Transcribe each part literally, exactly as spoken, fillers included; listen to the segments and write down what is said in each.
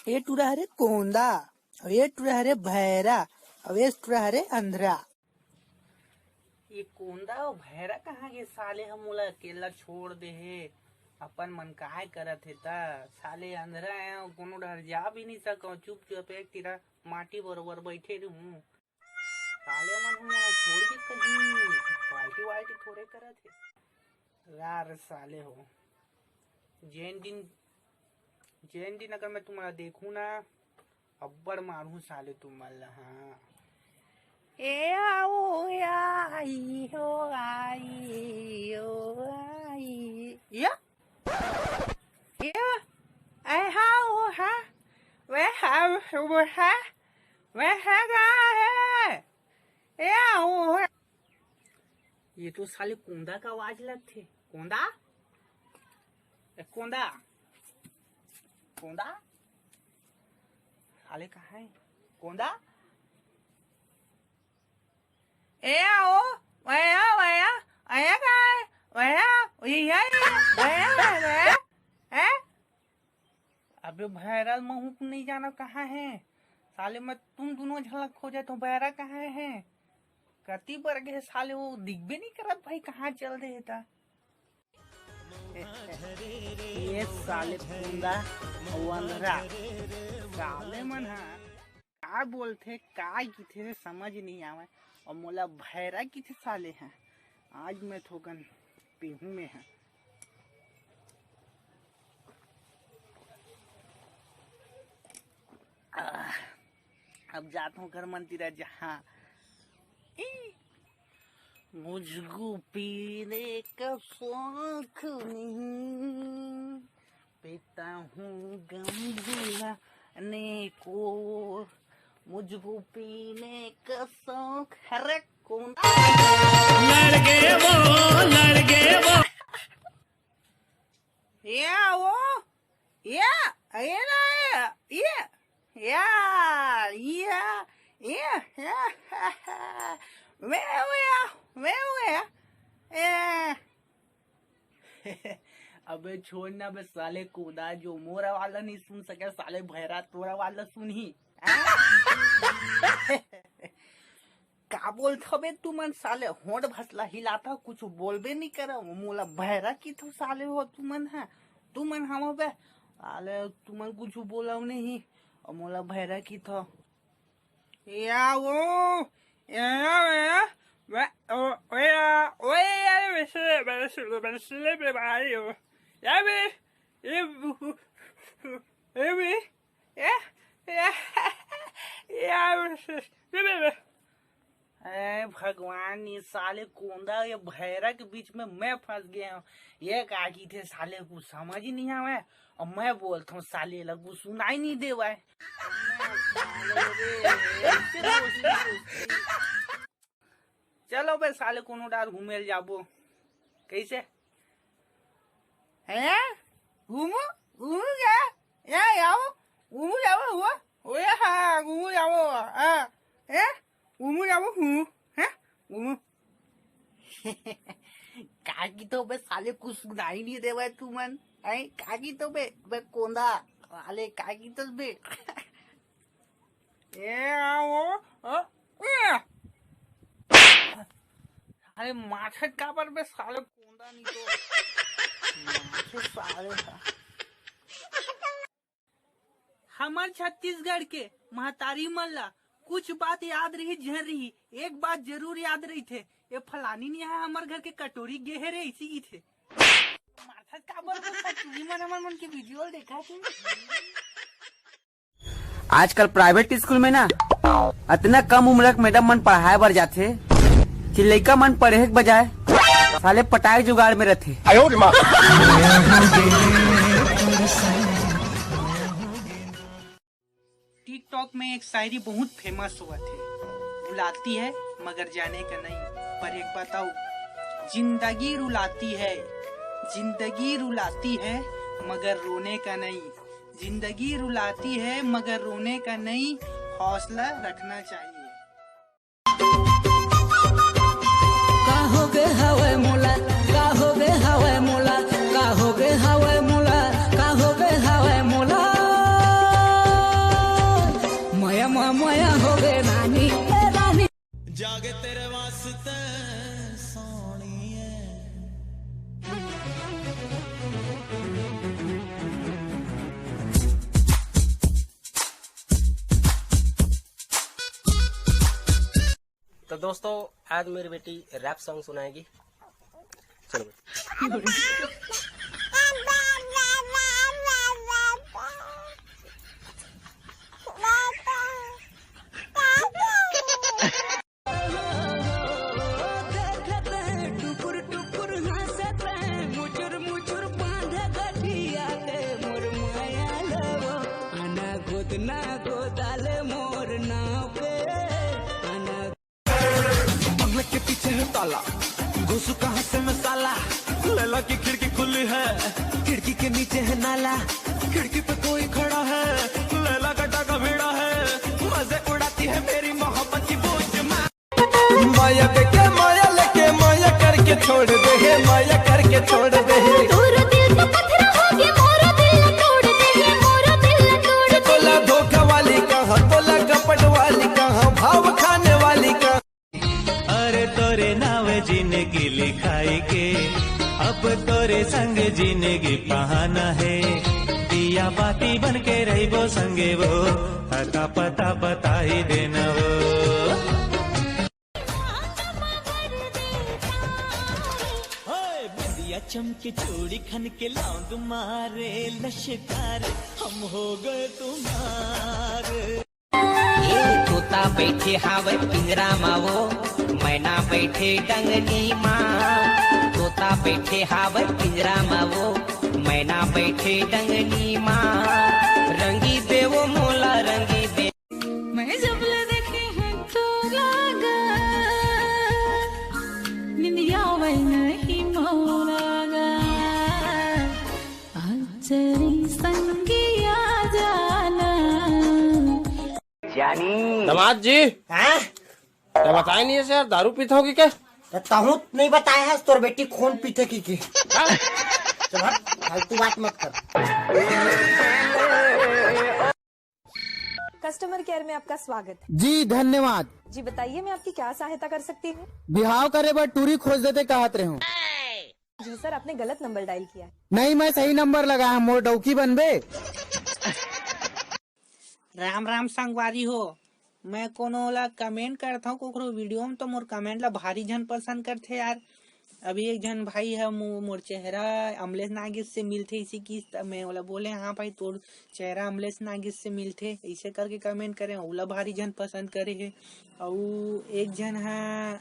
ए टूरा हरे कोंदा, अउ ए टूरा हरे भैरा, अउ ए टूरा हरे अंधरा। ये कोंदा अउ भैरा कहाँ गे? साले ह मोला अकेला छोड़ दे हे। अपन मन काय करत हे त? साले अंधरा हे, कोनो डहर जा भी नहीं सकव। चुपचाप एक तीरा माटी बरोबर बैठे रहूं। साले मन ह मोला छोड़ के कहीं पार्टी वार्टी थोड़े करत हे। यार साले हो, जेन दिन, जेन दिन अगर मैं तुम्हारा देखूं ना, अब्बड़ मारहूं साले तुमन ला। हाँ। ए आओ, ए आई हो, आई हो, आई। या? या? ए हा, ओ हा। वे हा, वो हा। वे हा, गा है। ए आओ, ओ हा। ये तो साले कोंदा का आवाज लगथे। कोंदा? ए, कोंदा? कोंदा? साले कहाँ है? कोंदा? ए आओ, वया, वया, अया का है? वया, वया, वया, वया, हैं? अबे भैरा महूं नहीं जाना कहाँ है। साले मैं तुम दोनों झलक खोजे तो भैरा कहाँ है? कति बर गे साले, वो दिखबे नहीं करत भाई, कहाँ चल दे हे ता। ये साले कोंदा अउ अंधरा, साले मन ह का बोलथे, का किथे, समझ नहीं आवे। अउ मोला भैरा किथे साले ह। आज मैं थोकन पीहू में ह। आह, अब जात हूँ घर मन तीरा जहाँ। ई, मुझको पीने का शौक नहीं, पीता हूँ गम भुलाने को, मुझको पीने का शौक। हरे कोंदा। लड़ गए वो, लड़ गए वो। या वो, या, ये ना, ये, या, या, ये, या, मैं वो या, मैं वो या, ए। अबे छोड़ ना बे साले कोंदा, जो मोरा वाला नहीं सुन सके, साले भैरा तोरा वाला सुनही। का बोलथव बे तुमन साले, होंठ भसला हिलाथव, कुछ बोलबे नहीं करव। मोला भैरा किथव साले हो तुमन ह, तुमन हव बे साले, तुमन कुछ बोलव नहीं, अउ मोला भैरा किथव। या वो, या, या, या, वे-, ओ, ओया, ओया, वैसे, वैसे, वैसे, वैसे, भाई हो। या बे, ये, ये बे, ए, ए, ए, ए, ए, ए, भगवान, ये साले कोंदा, ये भैरा के बीच में मैं फंस गया हूँ। ये का किथे साले, कुछ समझ ही नहीं आवे, अउ मैं बोलत हूँ साले ला कुछ सुनाई नहीं देवे। चलो बे साले, कोनो डार घूमे ल जाबो। कैसे? हैं? घूमू? घूमू क्या? या, आओ। घूमू जाओ, हुआ? ओ या, हाँ, घूमू जाओ। हाँ। हैं? घूमू जाओ, घूमू। हैं? घूमू। का किथो बे साले, कुछ सुनाई नहीं देवे तुमन। हैं? का किथो बे, बे कोंदा। साले, का किथो बे? ए, आ, ओ, ओ, ए। अरे माछे काबर बे साले कोंदा नहीं तो। माछे साले का। हमर छत्तीसगढ़ के महतारी मन ला कुछ बात याद रही झन रही, एक बात जरूर याद रही थे, ये फलानी नहीं है हमर घर के कटोरी गेहे रे, इसी की थे। माछे काबर बे साले, तुझी मन हमर मन के वीडियो देखा थे। आजकल प्राइवेट स्कूल में ना, अतना कम उम्र के मैडम मन पढ़ाए बर जाथे कि लइका मन पढ़े के बजाय साले पटाए जुगाड़ में रथे। TikTok में एक शायरी बहुत फेमस हुआ थे, बुलाती है मगर जाने का नहीं। पर एक बताओ, जिंदगी रुलाती है, जिंदगी रुलाती है मगर रोने का नहीं। जिंदगी रुलाती है मगर रोने का नहीं, हौसला रखना चाहिए। का हो गे हवय मोला, का हो गे हवय मोला, का हो गे हवय मोला, का हो गे हवय मोला। दोस्तों, आज मेरी बेटी रैप सॉन्ग सुनाएगी। चलो बेटी। बंगले के पीछे है ताला, घुसू कहाँ से मसाला? लैला की खिड़की खुली है, खिड़की के नीचे है नाला, खिड़की पे कोई खड़ा है, लैला का टाका भिड़ा है, मजे उड़ाती है मेरी मोहब्बत की बूझ मार। माया देके माया लेके माया करके छोड़ दे है, माया करके छोड़ दे है। तोर दिल तो पत्थर हो गया, मोर दिल तोड़ दे है, मोर दिल तोड़ दे। बोला धोखा वाली कहाँ, बोला कपट वाली कहाँ, भाव खाने वाली कहाँ। अरे तोरे नाव जिंदगी लिखाई के, अब तोरे संग जिंदगी पहाना है। दिया बाती बन के रहिबो संगे वो, अता पता बताई देना वो। बिंदिया चमके चूड़ी खन के लौंग मारे लश्कार, हम हो गए तुम्हारे। ए तोता बैठे हावय पिंजरा मा वो, मैना बैठे डंगनी मा। तोता बैठे हावय पिंजरा मा वो, मैना बैठे डंगनी मा। रंगी दे वो मोला रंगी दे। मैं जब ले देखी हूँ तो लागा, निंदिया वही नहीं मोरा गा। आज तेरी संगी आ जाना। जानी। दामाद जी। हैं? क्या बताया नहीं है यार, दारू पीता होगी क्या? तो तहूँ नहीं बताया है, तोर बेटी खून पीते की की। हाँ? चल हट, फालतू बात मत कर। कस्टमर केयर में आपका स्वागत है। जी, धन्यवाद। जी बताइए, मैं आपकी क्या सहायता कर सकती हूँ? बिहाव करे बर टूरी खोज देते कहत रहे हूँ। जी सर, आपने गलत नंबर डायल किया है। नहीं, मैं सही नंबर लगाया, मोर डौकी बनबे। राम राम संगवारी हो, मैं कोनो ला कमेंट करथौं, कोकरो वीडियो में तो मोर कमेंट ला भारी झन पसंद करथे यार। अभी एक झन भाई ह मो-, मोर चेहरा अमलेश नागेश से मिलथे इसी की, त मैं ओला बोले, "हाँ भाई, तोर चेहरा अमलेश नागेश से मिलथे," ऐसे करके कमेंट करे, ओला भारी झन पसंद करे हे। अउ एक झन ह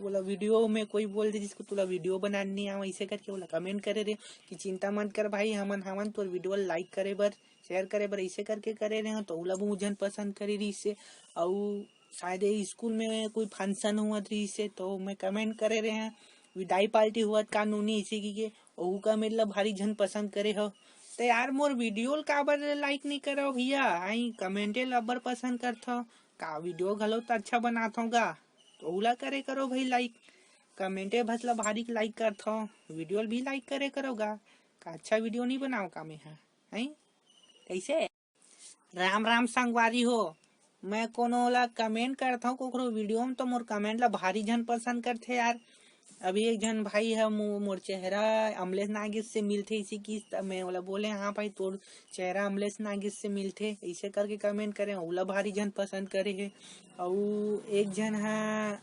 ओला वीडियो में कोई बोल दे, जिसको तोला वीडियो बनाने नहीं आवा, ऐसे करके ओला कमेंट करे रहे कि, "चिंता मत कर भाई, हमन हवन तोर वीडियो लाइक करे बर, शेयर करे बर," ऐसे करके करे रहे हो, तो ओला बहुत झन पसंद करे रहिस हे। अउ शायद ये स्कूल में कोई फंक्शन हुआ रहिस हे, तो मैं कमेंट करे रहे हैं, "विदाई पार्टी हुआ का नूनी," इसी की के, ओहू का मेरे ला भारी झन पसंद करे हो। तो यार, मोर वीडियो ल काबर लाइक नहीं करो भैया? आई कमेंटे ल अब्बड़ पसंद करथो, का वीडियो घलो तो अच्छा बनाथो गा, तो ओला करे करो भाई लाइक। कमेंटे भस ला भारी लाइक करथो, वीडियो ल भी लाइक करे करो गा। का अच्छा वीडियो नहीं बनाओ का मैं हा? हैं? कैसे? राम राम संगवारी हो, मैं कोनो ला कमेंट करथौं कोकरो वीडियो में, तो मोर कमेंट ला भारी झन पसंद करथे यार। अभी एक झन भाई ह मो-, मोर चेहरा अमलेश नागेश से मिलथे इसी की, त मैं ओला बोले, "हाँ भाई, तोर चेहरा अमलेश नागेश से मिलथे," ऐसे करके कमेंट करे, ओला भारी झन पसंद करे हे। अउ एक झन ह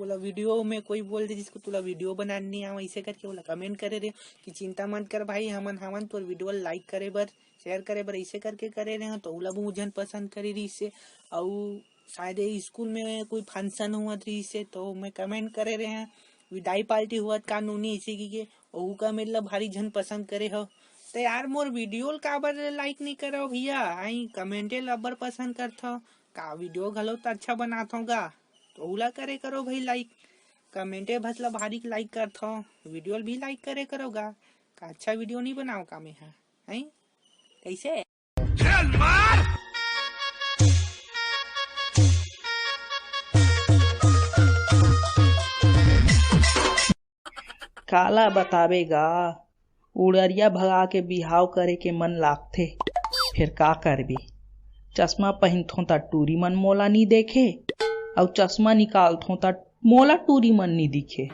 ओला वीडियो में कोई बोल दे, जिसको तोला वीडियो बनाने नहीं आवा, ऐसे करके ओला कमेंट करे रहे कि, "चिंता मत कर भाई, हमन हवन तोर वीडियो ला लाइक करे बर, शेयर करे बर," ऐसे करके करे रहे हो, तो ओला बहुत झन पसंद करे रहिस हे। अउ शायद ये स्कूल में कोई फंक्शन हुआ रहिस हे, तो मैं कमेंट करे रहे हैं, "विदाई पार्टी हुआ का नूनी," इसी की के, ओहू का मेरे ला भारी झन पसंद करे हो। तो यार, मोर वीडियो ल काबर लाइक नहीं करो भैया? आई कमेंटे ल अब्बड़ पसंद करथो, का वीडियो घलो तो अच्छा बनाथो गा, तो ओला करे करो भाई लाइक। कमेंटे भस ला भारी लाइक करथो, वीडियो ल भी लाइक करे करो गा। का अच्छा वीडियो नहीं बनाओ का मैं हा? हैं? कैसे? काला बताबे गा, उड़रिया भगा के बिहाव करे के मन लागथे, फेर का करबे? चश्मा पहिनथों त टूरी मन मोला नी देखे, अउ चश्मा निकालथों त मोला टूरी मन नी दिखे।